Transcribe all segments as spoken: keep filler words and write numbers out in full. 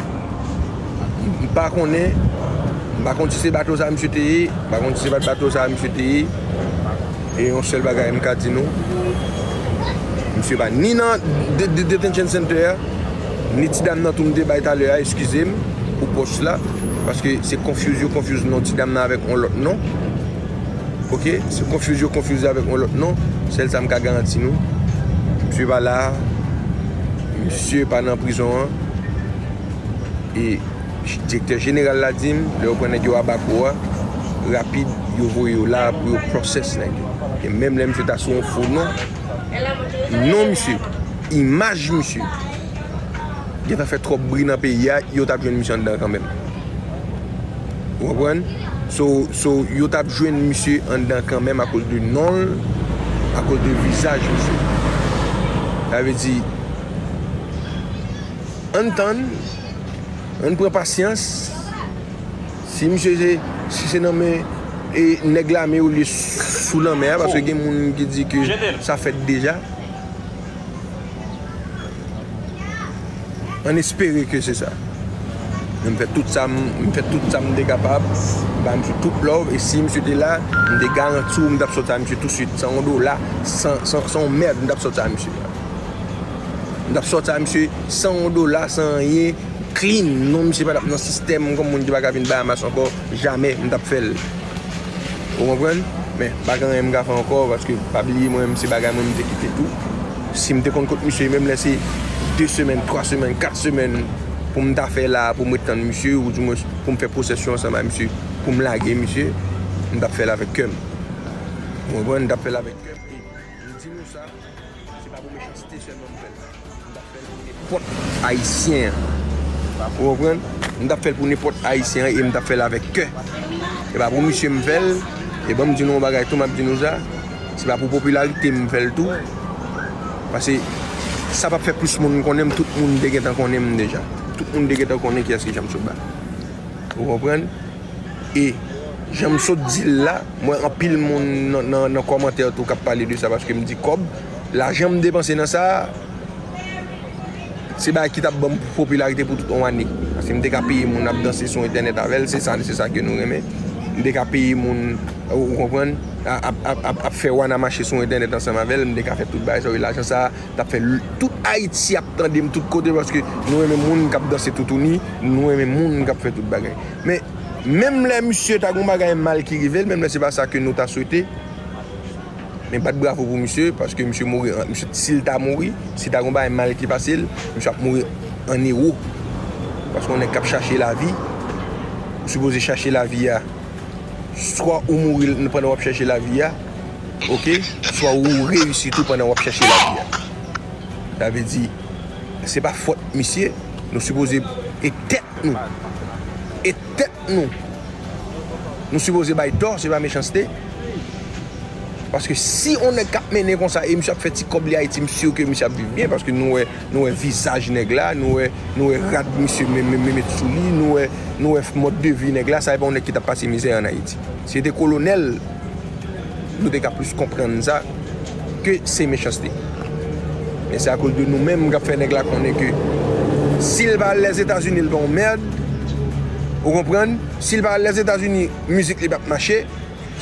M pa konnen, m pa konn si se bato sa misye te ye, m pa konn si se pa t bato sa misye te ye. E yon sèl bagay m ka di nou, misye pa ni nan de- de- detention center a, ni ti dam nan tou m te bay talè a, eskize m pou pòs la, paske se confuse yo confuse non ti dam nan avèk yon lòt non. Ok, se confuse yo confuse avèk yon lòt non. Sèl sa m ka garanti nou, misye pa la, misye pa nan prizon an. E direktè jeneral la di m, lè yo pran nèg yo Abaco a, rapid, yo voye yo la pou yo process nèg yo. E menm lè misye ta sou yon fo non, non misye, imaj misye gentan fè twòp bri nan peyi a, yo t ap jwenn misye anndan kanmenm. Ou konprann? So, so yo t ap jwenn misye anndan kanmenm akoz de non l, akoz de vizaj misye. Sa vle di, ann tann, ann pran pasyans. Si misye se, si se nan men e nèg lame olye sou lanmè a, paske gen moun ki di ke sa fèt deja. Ann espere ke se sa. Men m fè tout sa m, m fè tout sa m te kapab. M ba misye tout love. E si misye te la, m te garanti w m t ap sòti a misye touswit. San yon dola, san, san, san yon mèd, m t ap sòti a misye. M t ap sòti a misye san yon dola, san anyen, clean. Non, misye pa t ap nan sistèm kòm moun ki pa ka vin Bahamas ankò. Jamè m t ap fè l. Ou konprann? Men, pa gen anyen m ka fè ankò, paske pa bliye mwen menm se bagay mwen m te kite tou. Si m te konn kot misye, menm lè se de semèn, twa semèn, kat semèn pou m ta fè la, pou m ret tann misye, oudimwens pou m fè pwosès yo ansanm ak misye, pou m lage misye, m t ap fè l avèk kè m. Ou konprann? M t ap fè l avèk kè m. E m di nou sa, se pa pou mechanste sèlman m fè l. M t ap fè l pou nenpòt ayisyen. Ou konprann? M t ap fè l pou nenpòt ayisyen e m t ap fè l avèk kè. E pa pou misye m fè l. E ban m di nou yon bagay tou, m ap di nou sa. Se pa pou popilarite m fè l tou. Paske sa p ap fè plis moun konnen m, tout moun te gentan konnen m deja. Tout moun te gentan konnen kiyès ki Janm Sot Ba. Ou konprann? E jan m sot di l la, m wè anpil moun nan, nan, nan kòmantè tou k ap pale de sa paske m di kòb, lajan m depanse nan sa, se bagay ki t ap ban m popilarite pou tout yon ane. Paske m te ka peye moun ap danse sou entènèt avè l, se sa, se sa ke nou renmen. M te ka peye moun, ou, ou konprann, a- ap, ap, ap, ap fè wana mache sou entènèt ansanm avè l, m te ka fè tout bagay sa yo, e lajan sa a t ap fè l- tout Ayiti ap tande m tout kote paske nou renmen moun k ap danse toutouni, nou renmen moun k ap fè tout bagay. Men, menm lè misye ta gon bagay mal ki rive l, menm lè se pa sa ke nou ta swete, men bat bravo pou misye, paske misye mouri, an- misye, si l ta mouri, si ta gon bagay mal ki pase l, misye ap mouri an ewo. Paske yon nèg k ap chache lavi, ou sipoze chache lavi a. Swa ou mouri pandan w ap chache lavi a, ok? Swa ou reyisi tou pandan w ap chache lavi a. Sa vle di, se pa fòt misye, nou sipoze e tèt nou. E tèt nou. Nou sipoze bay tò, se pa mechanste. Paske si on nèg k ap mennen konsa e misye ap fè ti kòb li Ayiti, m si ke misye ap viv byen, paske nou wè, nou wè vizaj nèg la, nou wè, nou wè rad misye men- men- men- met sou li, nou wè, nou wè mòd de vi nèg la, sa e pa on nèg ki t ap pase mizè an Ayiti. Si se te kolonèl, nou te ka plis konprann sa ke se mechanste. Men se akoz de nou menm k ap fè nèg la konnen ke si l pa al Lèzetazini, l pa yon mèd. Ou konprann? Si l pa al Lèzetazini, mizik li p ap mache.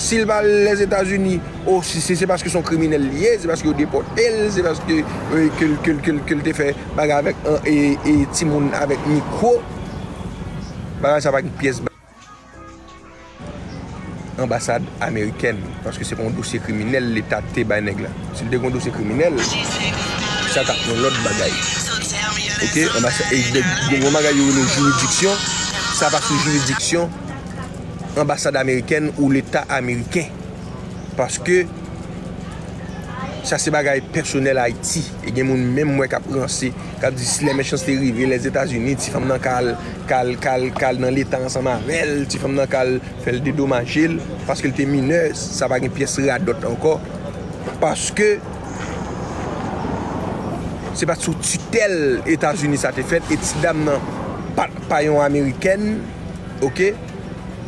Si l pa al Lèzetazini, o si, si se paske se yon kriminèl li ye, se paske yo depòte l, se paske, e, ke l, ke l, ke l, ke l te fè bagay avèk, e, e, timoun avèk mikwo, bagay sa pa gen pyès ba- anbasad amerikèn, paske se pa yon dosye kriminèl Leta te bay nèg la. Si l te gen yon dosye kriminèl, sa t ap yon lòt bagay. Ok, anbasad, e, de- de- yon bagay yo rele jiridiksyon, sa pa sou jiridiksyon anbasad amerikèn ou Leta ameriken. Paske sa se bagay pèsonèl Ayiti. E gen moun menm m wè k ap ranse, k ap di si lè mechanste rive Lèzetazini, ti fanm nan ka al, ka al, ka al, ka al nan Leta ansanm avè l, ti fanm nan ka al fè l dedomaje l, paske l te minè, sa pa gen pyès radòt ankò. Paske se pa t sou titèl Etazini sa te fèt, e ti dam nan pa, pa yon amerikèn, ok?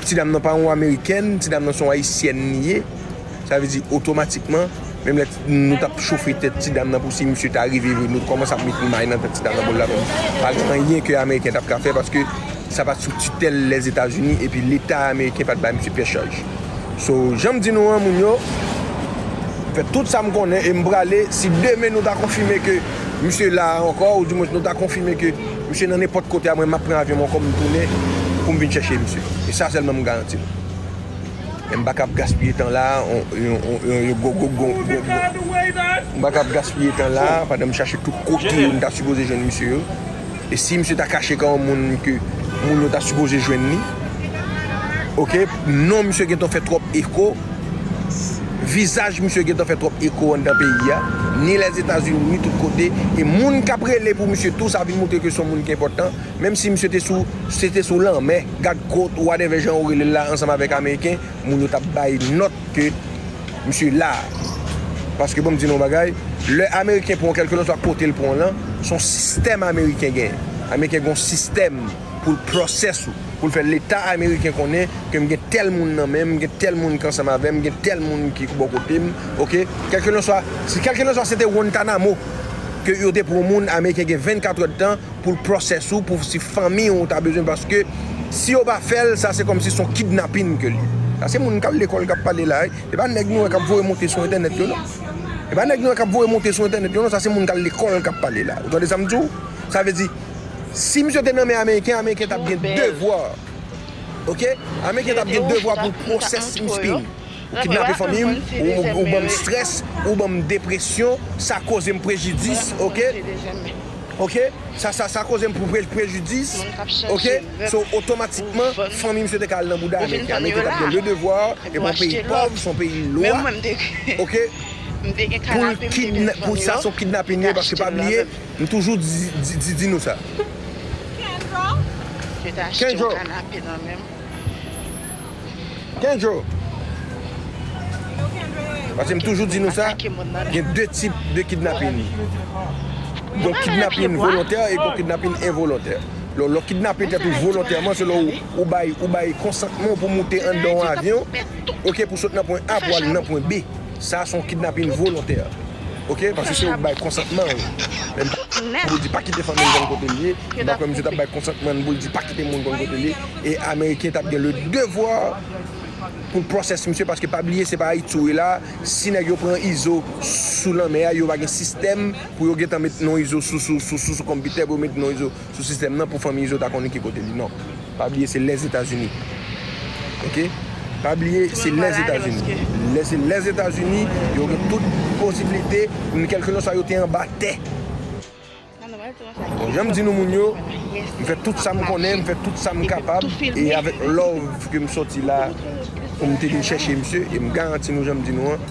Ti dam nan pa yon amerikèn, ti dam nan se yon ayisyèn li ye. Sa vle di otomatikman, Menm lè nou t ap chofe tèt ti dam nan pou si misye ta rive vre, nou kòmanse ap met may nan tèt ti dam nan pou l la menm. Pa gen anyen ke Ameriken t ap ka fè paske sa pa t sou titèl Lèzetazini epi Leta ameriken pa t bay misye pyès chaj. So, jan m di nou an, moun yo, fè tout sa m konnen e m prale, si demen nou ta konfime ke misye la ankò, oudimwens nou ta konfime ke misye nan nenpòt kote a, mwen m ap pran avyon m ankò, m tounen pou m vin chèche misye. E sa sèlman m garanti nou. E m pa ka ap gaspiye tan la, on, on, on, on, on, go, go, go, go, go. M pa ka ap gaspiye tan la pandan m chache tout kote yo m ta sipoze jwenn misye yo. E si misye ta kache kòm yon moun ke moun yo ta sipoze jwenn li, oke, non misye gentan fè twòp eko, vizaj misye gentan fè twòp eko anndan peyi a, ni Lèzetazini, ni tout kote, e moun k ap rele pou misye tou, sa vin montre ke se yon moun ki enpòtan, menm si misye te sou, se te sou lanmè, gad kot, whatever jan ou rele l la, ansanm avèk Ameriken, moun yo t ap bay nòt ke misye la. Paske bon, m di nou yon bagay, lè Ameriken pran w, kèlkelanswa kote l pran w lan, se yon sistèm Ameriken genyen. Ameriken gen yon sistèm pou l process ou, pou l fè Leta Ameriken konnen ke m gen tèl moun nan men m, m gen tèl moun ki ansanm avè m, m gen tèl moun ki bò kote m, oke? Kèlkelanswa, si kèlkelanswa se te Guantanamo ke yo te pran yon moun, Ameriken gen vennkat è de tan pou l process ou, pou si fanmi w ta bezwen, paske si yo pa fè l, sa se kòmsi se yon kidnapin ke l ye. Sa se moun k al lekòl k ap pale la, wi. E pa nèg nou wè k ap voye monte sou entènèt yo, non. E pa nèg nou wè k ap voye monte sou entènèt yo, non. Sa se moun k al lekòl k ap pale la. Ou tande sa m di w? Sa vle di, si misye te nan men Ameriken, Ameriken t ap gen devwa. Oke? Ameriken t ap gen devwa pou l process misye. Ou kidnape fanmi m, ou, ou, ou ban m strès, ou ban m depresyon, sa koze m prejidis, oke? Oke? Sa, sa, sa koze m pou pre-, prejidis, oke? So, otomatikman, fanmi misye te ka al nan bouda Ameriken. Ameriken t ap gen le devwa, e pou yon peyi pòv, se yon peyi lwa, oke? Pou l kidna-, pou sa se yon kidnapin ye, paske pa bliye, m toujou di, di, di, di nou sa. Kendro! Kendro! Paske m toujou di nou sa, gen de tip de kidnapin. Gon kidnapin volontè e gon kidnapin envolontè. Lè, lè w kidnape tèt ou volontèman, se lè ou, ou bay, ou bay konsantman w pou moute anndan yon avyon, oke, pou sot nan pwen A pou al nan pwen B. Sa se yon kidnapin volontè. Oke? Paske se ou k bay konsantman w. Men m pa pou di pa kite fanmi m konn kote l ye. M pa kwè misye t ap bay konsantman pou l di pa kite moun konn kote l ye. E Ameriken t ap gen le devwa pou l process misye, paske pa bliye se pa Ayiti w ye la. Si nèg yo pran Izo sou lanmè a, yo pa gen sistèm pou yo gentan met non Izo sou, sou, sou, sou, sou konpitè, pou yo met non Izo sou sistèm nan pou fanmi Izo ta konnen ki kote li. Non. Pa bliye se Lèzetazini. Oke? Pa bliye se Lèzetazini. Lè se Lèzetazini, yo gen tout posiblite, kèlkelanswa yo te anba tè. Bon, jan m di nou moun yo, m fè tout sa m konnen, m fè tout sa m kapab, e avèk love ke m sòti la pou m te vin chèche misye, e m garanti nou jan m di nou an,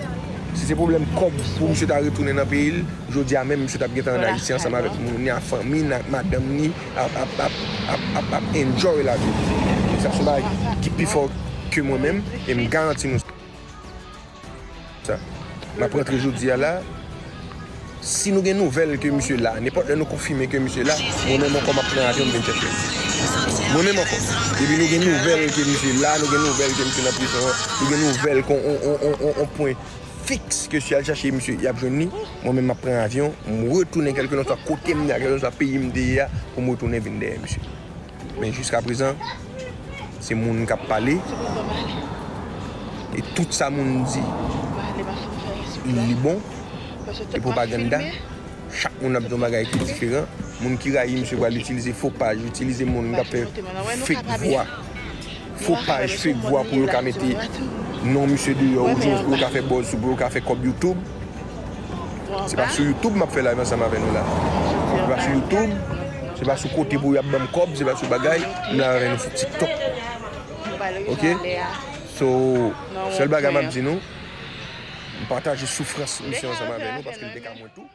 si se pwoblèm kòb pou misye ta retounen nan peyi l, jodi a menm misye t ap gentan ann Ayiti ansanm avèk moun li a, fanmi l, ak madanm li, ap, ap, ap enjoy lavi l. Sa se yon bagay ki pi fò ke mwen menm, e m garanti nou sa. M ap rantre jodi a la. Si nou gen nouvèl ke misye la, nenpòt lè nou konfime ke misye la, mwen menm ankò m ap pran avyon m vin chèche l. Mwen menm ankò. Depi nou gen nouvèl ke misye la, nou gen nouvèl ke misye nan prizon an, nou gen nouvèl ke on, on, on, on, on pwen fiks ke si y al chache misye, y ap jwenn li, mwen menm m ap pran avyon, m retounen kèlkelanswa kote m ye a, kèlkelanswa peyi m te ye a, pou m retounen vin dèyè misye. Men jiskaprezan, se moun k ap pale. E tout sa moun di, li bon. E pwopaganda. Chak moun ap di yon bagay ki diferan. Moun ki rayi misye pral itilize fo paj, itilize moun k ap fè fake vwa. Fo paj, fake vwa pou yo ka mete non misye deyò, oudimwens pou yo ka fè buzz sou, pou yo ka fè kòb YouTube. Se pa sou YouTube m ap fè live ansanm avè nou la. Se pa sou YouTube, se pa sou kote pou y ap ban m kòb, se pa sou bagay. M la avè nou sou TikTok. Oke? So, sèl bagay m ap di nou, m pataje soufrans misye ansanm avè nou, paske l te ka mwen tou.